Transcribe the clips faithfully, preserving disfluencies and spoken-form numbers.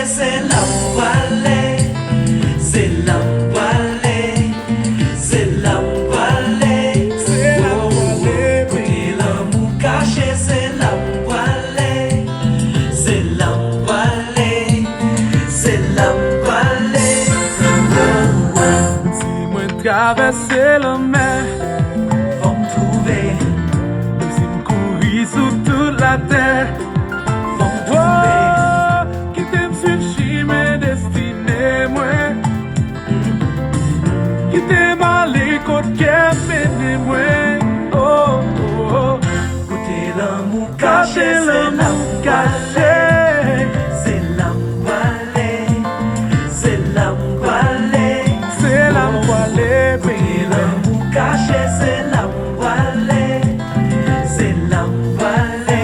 Se la m prale, se la m prale, se la m prale. Se la m prale, kote lanmou kache, se la m prale, se la m prale, se la m prale. Si mwen travèse lanmè, fò m twouve. Menm si m kouri sou tout latè, fò m twouve. Oh, kite m swiv chimen destine mwen. Kite m ale kot kè mennen mwen. Oh, oh, oh. Kote lanmou kache, se la m prale. Se la m prale, se la m prale. Se la m prale, kote lanmou kache, se la m prale. Se la m prale,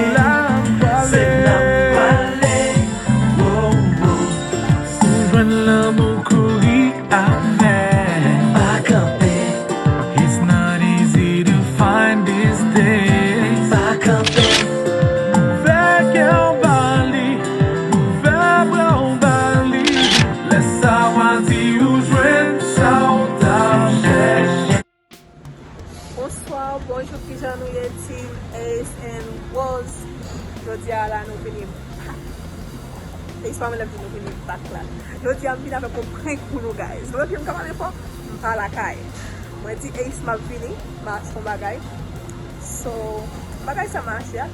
se la m prale. Oh, oh. Si w jwenn lanmou, kouri avè l. Pa kanpe. It's not easy to find these days. Pa kanpe. Ouvè kè w ba li, ouvè bra w ba li. Lè sa w a di ou jwenn sa w t ap chèche. Bonswa, bonjou, kijan nou ye, Team Ace and Rose? Jodi a la, nou vini back. Ace pa mwen lè di nou vini back la. Jodi a, m vin avèk yon prank pou nou, guys. Lòt jou m ka pale fò, m pa lakay. Mwen di Ace m ap vini, m a achte yon bagay. So, bagay sa m achte a,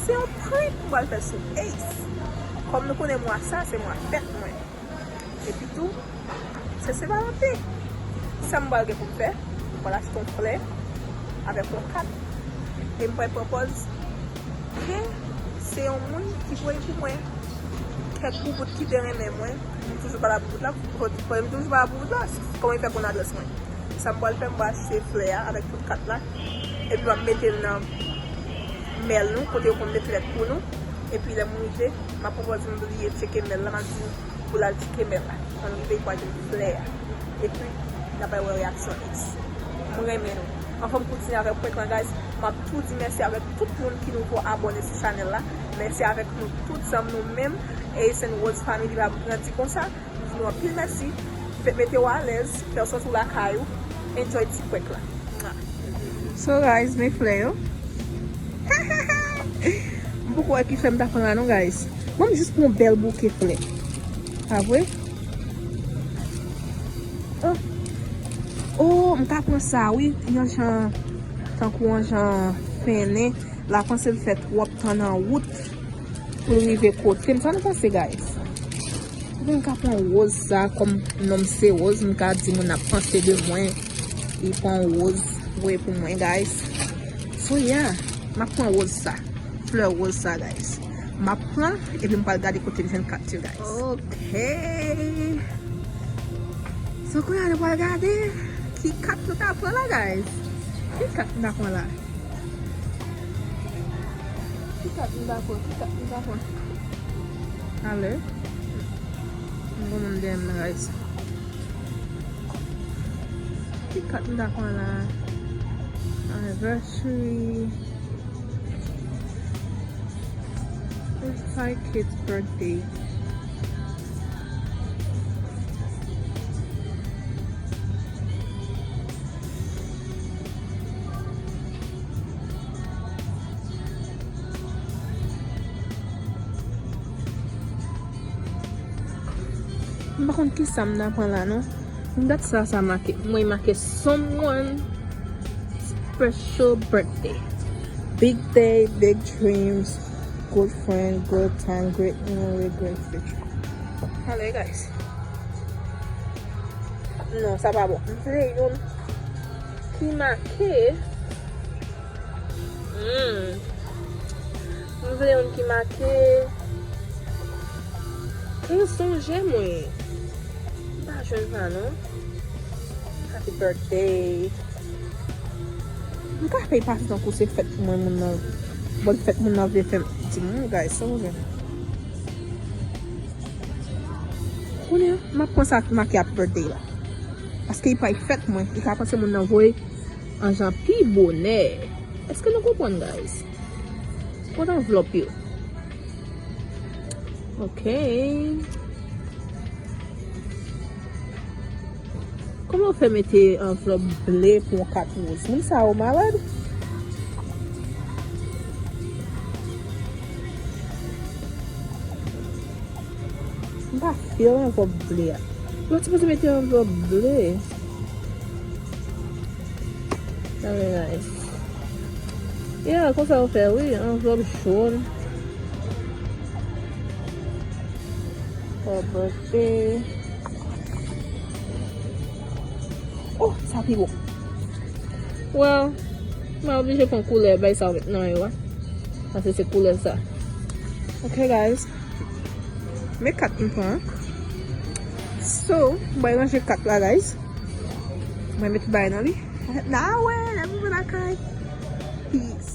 se yon prank m pral fè sou Ace. Kòm nou konnen mwa sa, se mwa fèt mwen. Epi tou, se Sen Valanten. Sa m pral gen pou m fè, m pral achte yon flè avèk yon kat. E m pral pran pòz ke se yon moun ki voye pou mwen. Kèk boubout ki te renmen mwen, m toujou pa la boubout la, m toujou pa la boubout la, kòman li fè konn adrès mwen. Sa m pral fè, m pral achte flè a avèk tout kat la. Epi m ap mete l nan mèl nou, kote yo konn met lèt pou nou. Epi lè m rive, m ap pran pòz m bliye tcheke mèl la, m ap di pou l al tcheke mèl la. Lè l rive, li pral jwenn flè a. Epi, n ap al wè reyaksyon Ace. M renmen nou. Anvan m kontinye avèk prank lan, guys, m ap tou di mèsi avèk tout moun ki nouvo abòne sou chanèl la. Mèsi avèk nou tout zanmi nou menm. Ace and Rose Family pa ap grandi konsa. M di nou anpil mèsi. Fè, mete w alèz, fè w santi w lakay ou. Enjoy ti prank la. So guys, men flè yo. M poko wè ki flè m ta pran la non, guys. Ban m jis pran yon bèl bouke flè. Pa vre? Oh. Oh, m ka pran sa wi. Yon jan, tankou yon jan fennen. La panse l fè twòp tan nan wout pou l rive kote m. Sa nou panse, guys? Oubyen m ka pran woz sa, kòm non m se Rose, m ka di moun ap panse de mwen, li pran woz voye pou mwen, guys. So yeah, m ap pran woz sa, flè woz sa, guys. M ap pran, epi m pral gade kote m jwenn kat yo, guys. Ok. So kounye a nou pral gade ki kat nou ta pran la, guys. Ki kat nou ta pran la? Ki kat m dakò, ki kat m dakò. Ale. M gon moun dèyè m nan, guys. Ki kat m dakò la? Anniversary. It's my kid's birthday. M pa konn kisa m ta pran la non. Dat sa, sa make. Mwen make someone special birthday. Big day, big dreams, good friend, good time, great memory, great future. Hello guys. Non, sa pa bon. M vle youn ki make. Hmm. M vle youn ki make. Ki sonje mwen. M pa jwenn sa non. Happy birthday. M ka fè l pase tankou se fèt mwen, moun nan. Bòn fèt moun nan vle fè m di moun, guys, sa w vle. Kounye a, m ap pran sa ki make happy birthday la. Paske li pa fèt mwen, li ka panse moun nan voye an jan pi bonè. Èske nou konprann, guys? Kot anvlòp yo? Ok. Kòman w fè mete anvlòp ble pou yon kat woz? Moun sa yo malad? M pa feel anvlòp ble a. Yo sipoze mete anvlòp ble. Very nice. Yeah, konsa yo fè, wi. Anvlòp jòn. Fè birthday. Oh, sa pi bon. Well, mwen oblije pran koulè bay sa yo met nan yo a. Paske se koulè sa. Ok, guys. Men kat m pran. So, mwen ranje kat la, guys. Mwen met bay nan li. N a wè, lè m rive lakay. Peace.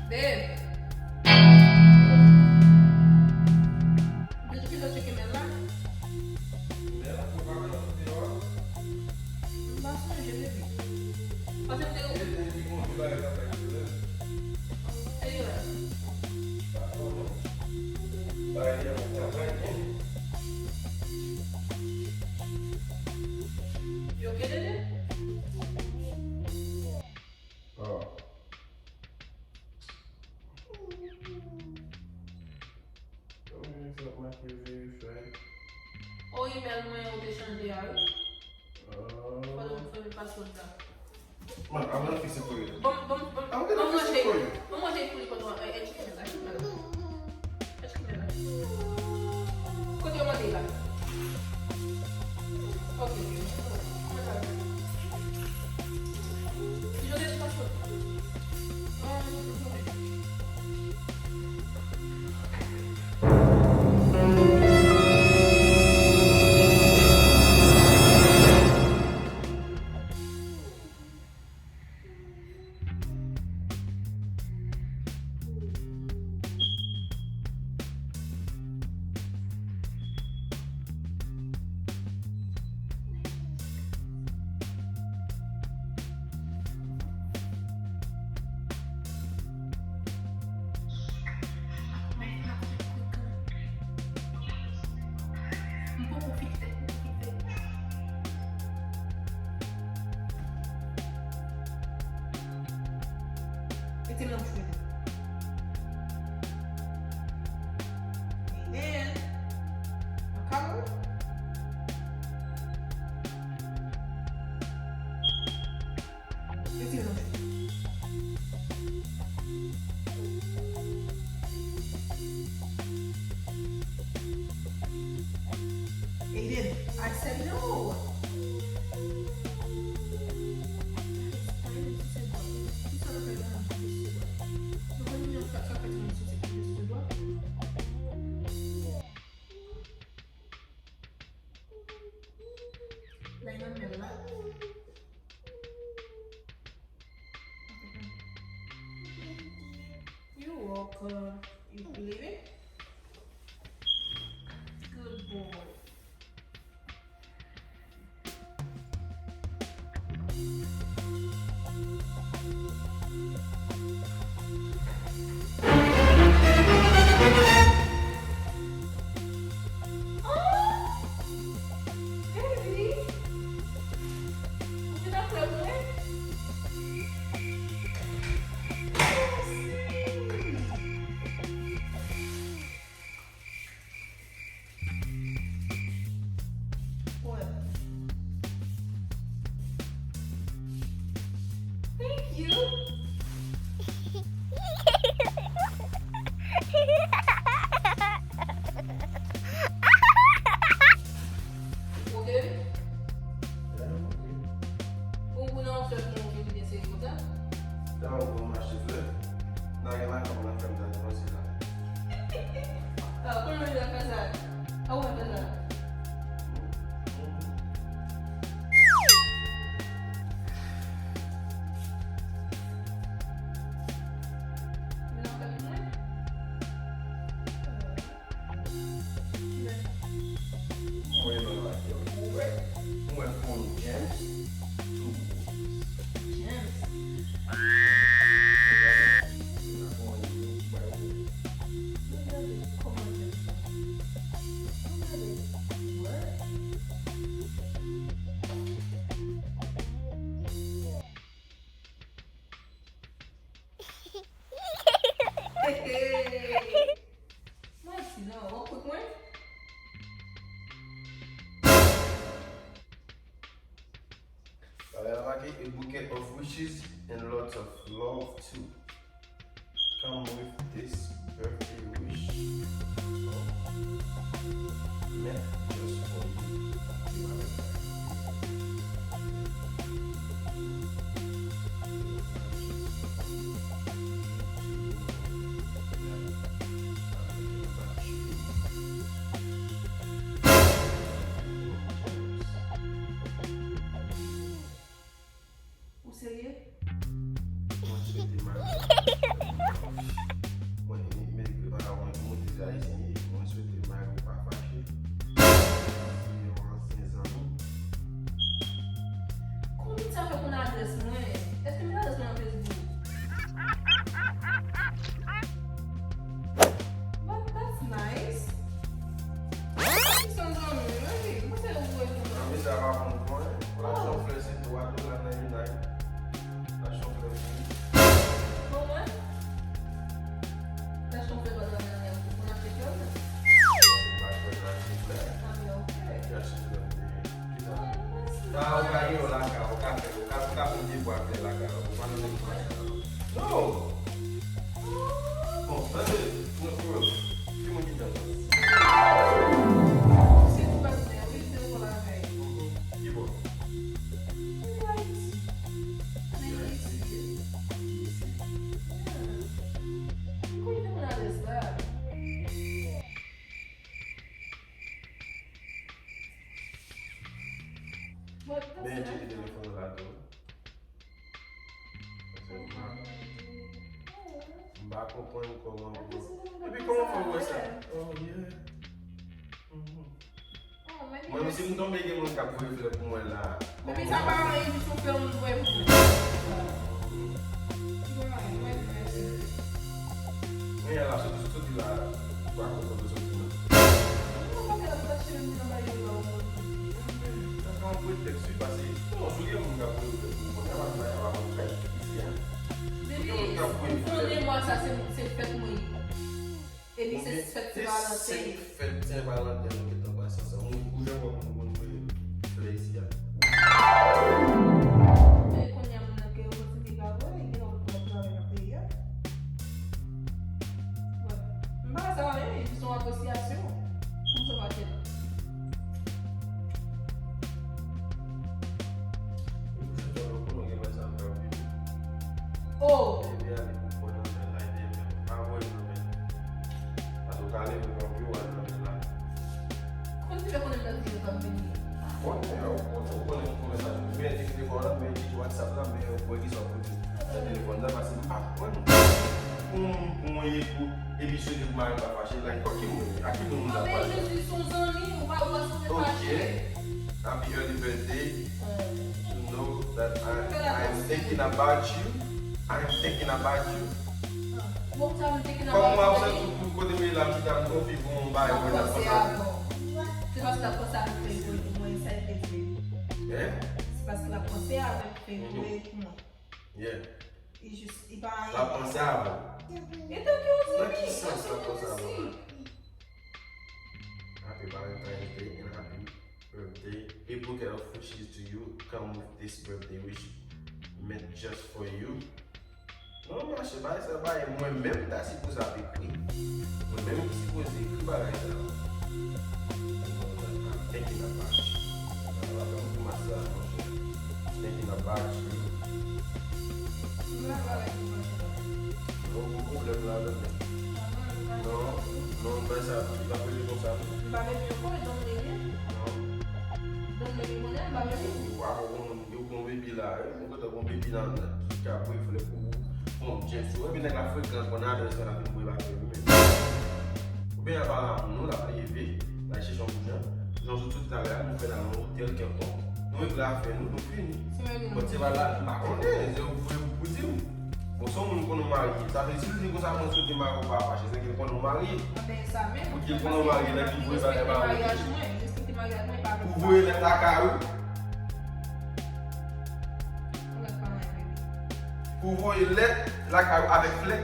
Babe. Ou te tcheke lòt tcheke mèl la? Mèl la pou vakans deyò a? M pa sonje, baby. Paske m te... Anyway. You okay, Dede? Oh. Oh, email mwen ou te chanje a, wi. Fò nou fè password la. Man, I'm gonna fix it for you. Bon, bon, bon, I'm gonna fix it for you. Bon, manje pou li pandan, eh, eh, chicken la, chicken la. Eh, chicken la. Kote yo mande la? Ok, ok. Mwen la. Ki jan de sou password? Ah, ok. Mete nan bouch mwen tou. Amen. Makawon. Mete nan bouch mwen. Aiden, I said no. You're welcome. You believe it? Good boy. Oh, baby. Ou vin apre mwen? Mèsi. Mwen di non, w ap kout mwen? Bagay la make a bouquet of wishes and lots of love too. Come with this birthday wish. Meant just for you. Ou serye? Mwen swete Mario. Mwen, men, men, mwen, mwen, mwen, mwen, mwen swete Mario pa fache. Se yon ansyen zanmi. Kòman sa fè konn adrès mwen? Èske m met adrès mwen nan Facebook? But that's nice. Mwen se zanmi, mwen di, mwen se ou e pou mwen. Nan mesaj pa konn konnen. Pou lajan flè se twa dola nan Unite. Lajan flè pou li. Pou mwen? Lajan flè pa nan Unite. Ou konn achte flè ou menm? Mwen pa jwenn achte flè. Ah, men ok. Ki achte flè pou li? Sa ou ka gen yo lakay, ou ka fè, ou ka, ou ka fè yon debwa avè lakay, ou pa nan debwa sa. Non! Bon, tande, mwen, mwen, ki moun ki tande? Se ti pastè, wi, se pou la vèy. Ki bò? Li Ayiti. Li Ayiti. Li Ayiti. Yeah. Li konn te konn adrès la. Men tcheke telefòn la tou. Paske m pa, m pa konprann kòman pou. Epi kòman fè w wè sa? Oh, yeah. Mhm. Mwen, si m tonbe, gen moun k ap voye flè pou mwen la. Depi sa pa anyen, jis yon flè moun voye pou mwen. Mwen la, soti, soti la, ou pa konn kote soti la. Non, paske l ap fache menm nan bay yo la, ou konn. Sa se yon pretèks, wi, paske, non, sou gen moun k ap voye flè pou mwen, y a pa, y a pa konn fèt isi a. Depi, ou konnen mwa sa, se, se fèt mwen ye. Epi se fèt Sen Valanten. Senk fèt Sen Valanten nou gentan pase ansanm. Ou, ou janm wè moun konn voye flè isi a? Men kounye a moun nan gen opòtinite travay, gen lòt travay nan peyi a. Bon, m pa sa anyen, jis yon apresyasyon. Kòman sa mache la? Epi se tò lòt moun gen wè sa m fè anpil. Oh! Epi ale pou pran nan men la, epi pa voye nan men. Paske w ka leve kòm yo al nan men la. Kòman ti fè konnen nan videyo k ap vini? Konnen, ou konnen, ou konnen, ou konnen sa. Men di telefòn nan, men di WhatsApp la, men wè kisa w pou di nan telefòn nan, paske m pa konn. Pou m, pou mwen ye pou, epi swete pou mari m pa fache, like, ok, mwen, a ki moun m ta pale? Jezi, se yon zanmi, ou pa, ou pa sipoze fache. Ok. Happy early birthday. To know that I, I am thinking about you. I am thinking about you. Bon, sa m thinking about you. Kòm mwen ap santi pou kote m ye la, m chita m konfye pou yon bagay mwen ap panse avè w. Se paske l ap panse avè w fè voye pou mwen, sa l te di. Hein? Se paske l ap panse avè w fè voye pou mwen. Yeah. Li jis, li pa anyen. L ap panse avè w. E tankou yon zanmi. Nan ki sans l ap panse avè w la? Happy Valentine's Day and happy birthday. A bouquet of wishes to you come with this birthday wish meant just for you. Non, mache, bagay sa, bagay mwen menm ta sipoze ap ekri. Mwen menm ki sipoze ekri bagay sa. I'm thinking about you. Sa pa fè m grimas sa, monchè. Thinking about you. Non, gon pwoblèm la, tande. Non, non, bay sa, li pa rele konsa, non. M pa rele ankò, e Don Lele. Non. Don Lele konnen, m pa rele. Ou pa konn, ou konn bebi la, wi. Ou kontan gon bebi nan, nan, ki ka voye flè pou ou. Bon, James, ou wè, epi nèg la frekan, konn adrès mwen, l ap vin voye bagay pou mwen. Oubyen y ap pale a moun, non, l ap leve, l al chèche yon moun jan. Jan w sot soti talè a, nou fè l al nan otèl kèlkonk. Nou regle afè nou, nou fini. Bon, se pa la, m pa konnen, se ou pou, pou di m. Bon, se yon moun konnen w marye. Sa vle di, si l di konsa, mwen swete mari w pa fache, se ke l konnen w marye. Pou di l konnen w marye, nèg ki voye bagay ba ou. Pou voye lèt lakay ou. Pou voye lèt lakay ou avèk flè.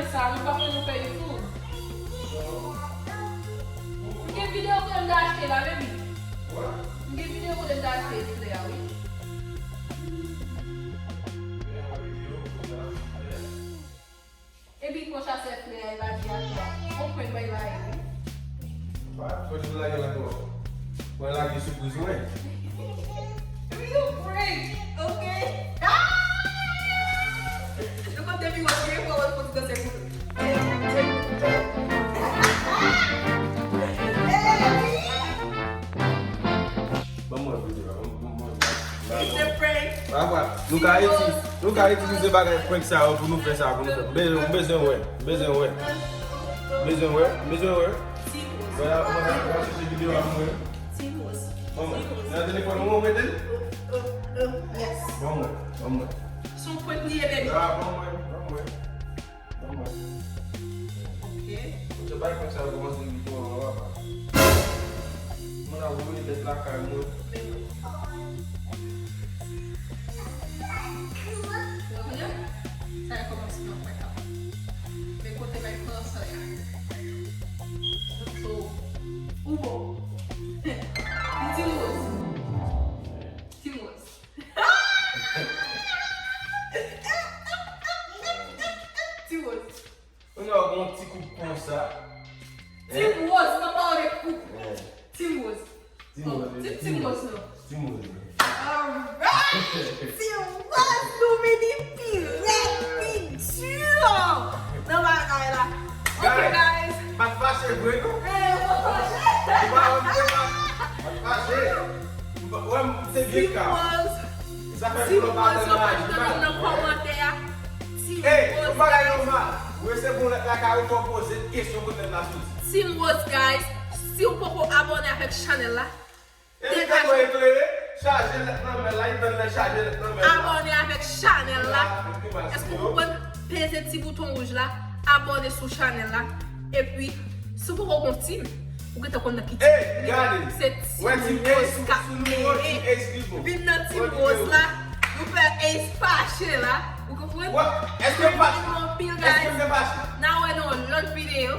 Sa, nou pa fè nou fè YouTube. M gen videyo kote m ta achte la, baby. M gen videyo kote m ta achte flè a, wi. Epi konsa se flè a, e lage atè a. Konprann bay la, wi. Ba, fò di lage la, bro. Mwen lage sipriz mwen. Real prank, ok? Ah! Nou konn depi w ap gen fò w ap fò ti danse pou nou. Ban mwen videyo a, ban mwen, ban mwen. It's a prank. Papa, nou ka itilize, nou ka itilize bagay prank sa yo pou nou fè sa, pou nou fè. M bezwen, m bezwen wè, m bezwen wè. M bezwen wè, m bezwen wè. Mwen la, mwen la, mwen la chèche videyo a pou mwen. Timos. Ban mwen. Nan telefòn ou mwen mete l? Yes. Ban mwen, ban mwen. Se yon prank li ye, baby. Ah, ban mwen, ban mwen. Ban mwen. Ok. Ou te bay prank sa yo kòmanse depi twa an, papa. Mwen la, ou vle tèt lakay mwen. Sa a kòmanse nan prank la. Men kote bay pran sa a. So, ou bon. Li Timos. Timos. Timos. Kounye a w gen yon ti koup konsa. Timos, pa pale de koup. Timos. Timos, Timos, non. Timos, non. Alright! Timos, nou vini pi rèd, pi di nan bagay la. Ok, guys. Pa t fache vre, non? Eh, pa t fache. Ou pa wè m te pa, pa t fache. Ou pa wè m se vye ka. Timos. Sa fè si w pa nan kòmantè a, Timos. Ey, yon bagay nòmal. Ou resevwa yon lèt lakay ou, fò w poze kesyon kote lèt la soti. Timos, guys, si w poko abòne avèk chanèl la, epi degaje w. Eklere, chaje lèt nan men la, li tann nan chaje lèt nan men la. Abòne avèk chanèl la. Èske w konprann? Peze ti bouton wouj la, abòne sou chanèl la. Epi, si w poko gon team, ou gentan konn nan ki team. Ey, gade. Se Team Rose k ap peye. Vin nan Team Rose la. Nou fè Ace fache la. Ou konprann? Èske m fache? Èske m te fache? N a wè nan yon lòt videyo.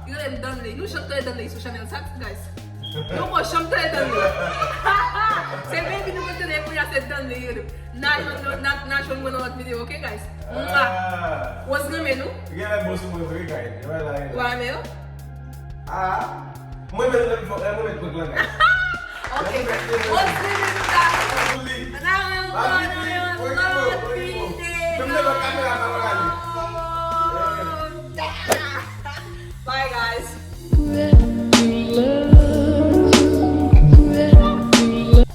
Yo rele m Danley. Nou janm tande Danley sou chanèl sa, guys. Nou poko janm tande Danley. Se baby nou konn tande, kounye a se Danley yo rele m. N a jwenn, n a, n a jwenn mwen nan lòt videyo, ok, guys? Mwa. Rose renmen nou. Gen lè bon sou mwen vre, guys. Ou renmen yo? Ah. Mwen menm, mwen menm, mwen menm prank lan, guys. Ok. Rose renmen nou, guys. N a wè ankò nan yon lòt videyo. Menm devan kamera pa wè